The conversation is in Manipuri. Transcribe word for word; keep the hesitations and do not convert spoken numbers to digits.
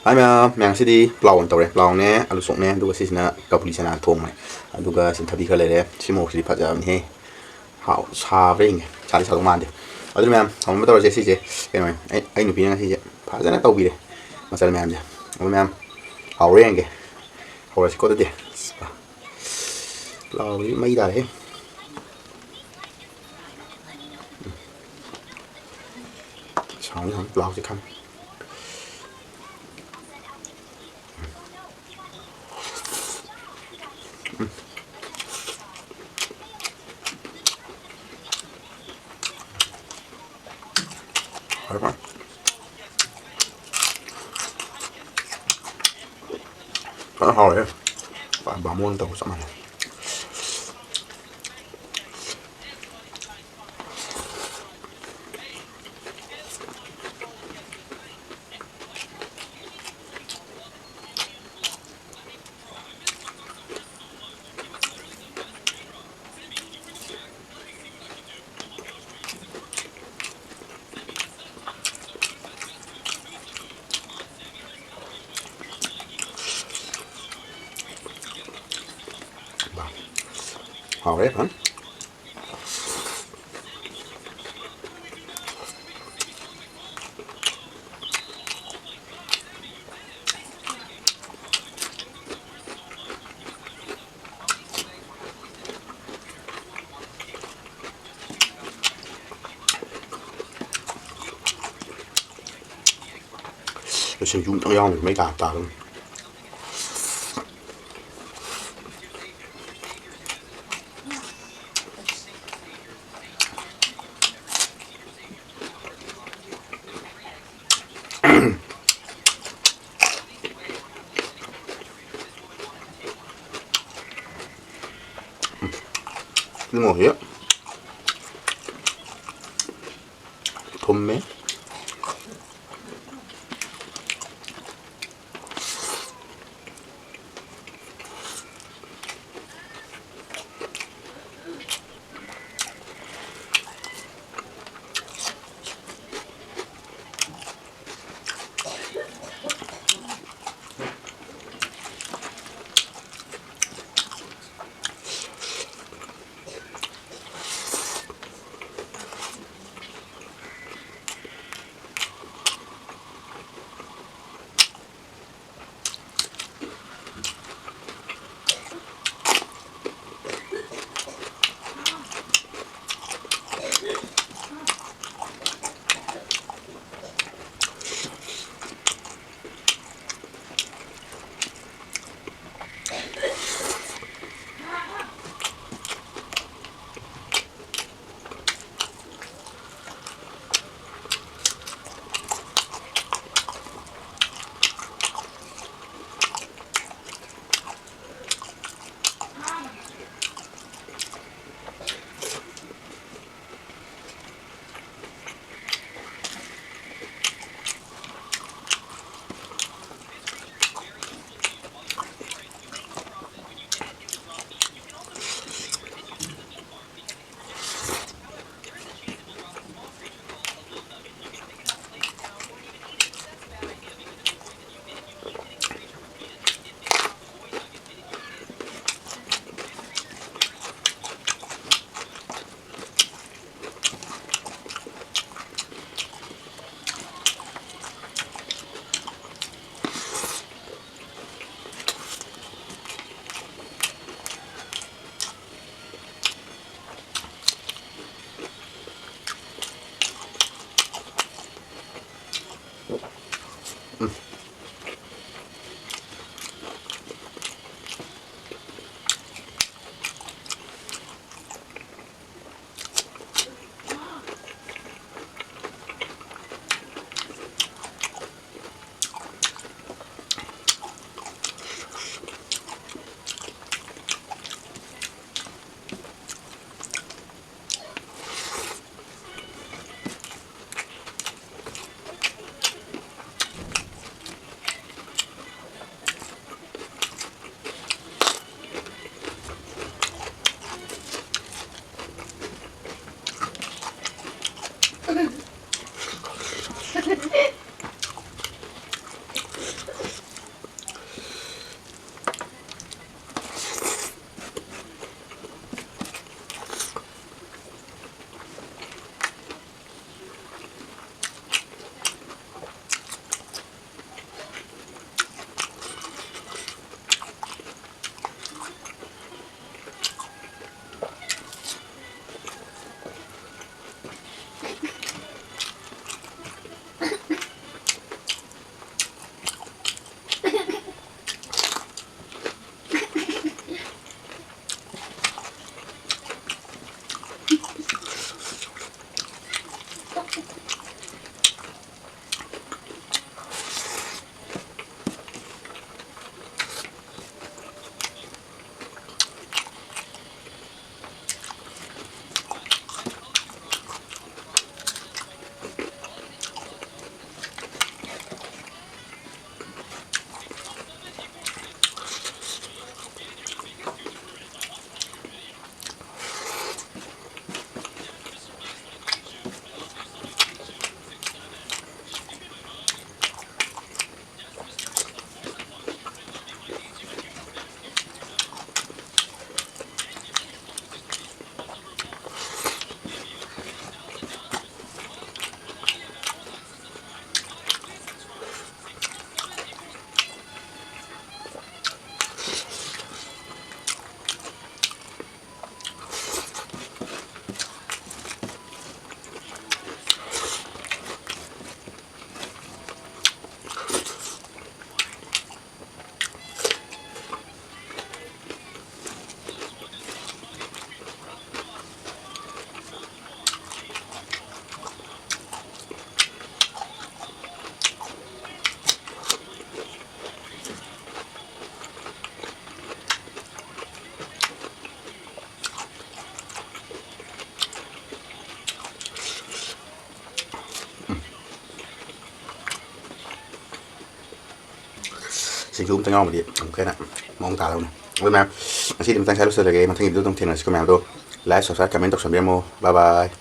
ꯑꯩ ꯃꯌꯥꯝ, ꯃꯌꯥꯝ ꯁꯤꯗꯤ ꯄ꯭ꯂꯥꯎ ꯑꯣꯏꯅ ꯇꯧꯔꯦ꯫ ꯄ꯭ꯂꯥꯎꯅꯦ, ꯑꯂꯨ ꯆꯣꯛꯅꯦ, ꯑꯗꯨꯒ ꯁꯤꯁꯤꯅ ꯀꯕꯨꯂꯤ ꯆꯅꯥ ꯊꯣꯡꯕꯅꯦ꯫ ꯑꯗꯨꯒ ꯁꯤ ꯊꯕꯤ ꯈꯔ ꯂꯩꯔꯦ꯫ ꯁꯤ ꯃꯣꯔꯣꯛꯁꯤꯗꯤ ꯐꯖꯕꯅꯤꯍꯦ꯫ ꯍꯥꯎ, ꯁꯥꯕ꯭ꯔꯥ ꯌꯦꯡꯒꯦ꯫ ꯁꯥꯗꯤ ꯁꯥꯗꯧ ꯃꯥꯟꯗꯦ꯫ ꯑꯗꯨ ꯃꯌꯥꯝ, ꯊꯝꯅꯕ ꯇꯧꯔꯁꯦ꯫ ꯁꯤꯁꯦ ꯀꯩꯅꯣꯅꯦ, ꯑꯩ, ꯑꯩ ꯅꯨꯄꯤꯅ ꯉꯁꯤꯁꯦ ꯐꯖꯅ ꯇꯧꯕꯤꯔꯦ ꯃꯆꯜ ꯃꯌꯥꯝꯁꯦ꯫ ꯑꯗꯨ ꯃꯌꯥꯝ, ꯍꯥꯎꯔꯦ ꯌꯦꯡꯒꯦ꯫ ꯍꯧꯔꯁꯤꯀꯣ ꯑꯗꯨꯗꯤ꯫ ꯄ꯭ꯂꯥꯎꯁꯤ ꯃꯩ ꯇꯥꯔꯦꯍꯦ꯫ ꯁꯥꯎꯅꯤ, ꯁꯥꯎꯅꯤ, ꯄ꯭ꯂꯥꯎꯁꯤ ꯈꯪꯉꯤ꯫ ꯐꯔꯦ, ꯐꯔꯦ꯫ ꯐꯖꯅ ꯍꯥꯎꯔꯦ꯫ ꯕꯥꯃꯣꯟ ꯇꯧꯕ ꯆꯞ ꯃꯥꯟꯅꯩ꯫ ꯍꯥꯎꯔꯦ ꯐꯖꯅ꯫ ꯁꯤꯡꯖꯨ ꯑꯃꯇꯪ ꯌꯥꯎꯔꯝꯃꯗꯤ ꯃꯩ ꯇꯥ ꯇꯥꯗꯧꯅꯤ꯫ ꯎꯝ, ꯁꯤ ꯃꯣꯔꯣꯛꯁꯦ ꯊꯨꯝꯃꯦ꯫ ꯁꯤꯡꯖꯨ ꯑꯝꯇꯪ ꯌꯥꯎꯔꯝꯃꯗꯤ ꯑꯃꯨꯛꯀ ꯍꯦꯟꯅ ꯃꯑꯣꯡ ꯇꯥꯗꯧꯅꯤ꯫ ꯑꯗꯨ ꯃꯌꯥꯝ, ꯉꯁꯤꯗꯤ ꯃꯇꯥꯡ ꯁ꯭ꯋꯥꯏꯗ ꯂꯣꯏꯁꯤꯜꯂꯒꯦ꯫ ꯃꯊꯪꯒꯤ video ꯑꯗꯨꯝ ꯊꯦꯡꯅꯔꯁꯤꯀꯣ ꯃꯌꯥꯝꯗꯣ꯫ Like, subscribe, comment ꯇꯧꯁꯟꯕꯤꯔꯝꯃꯣ꯫ Bye bye꯫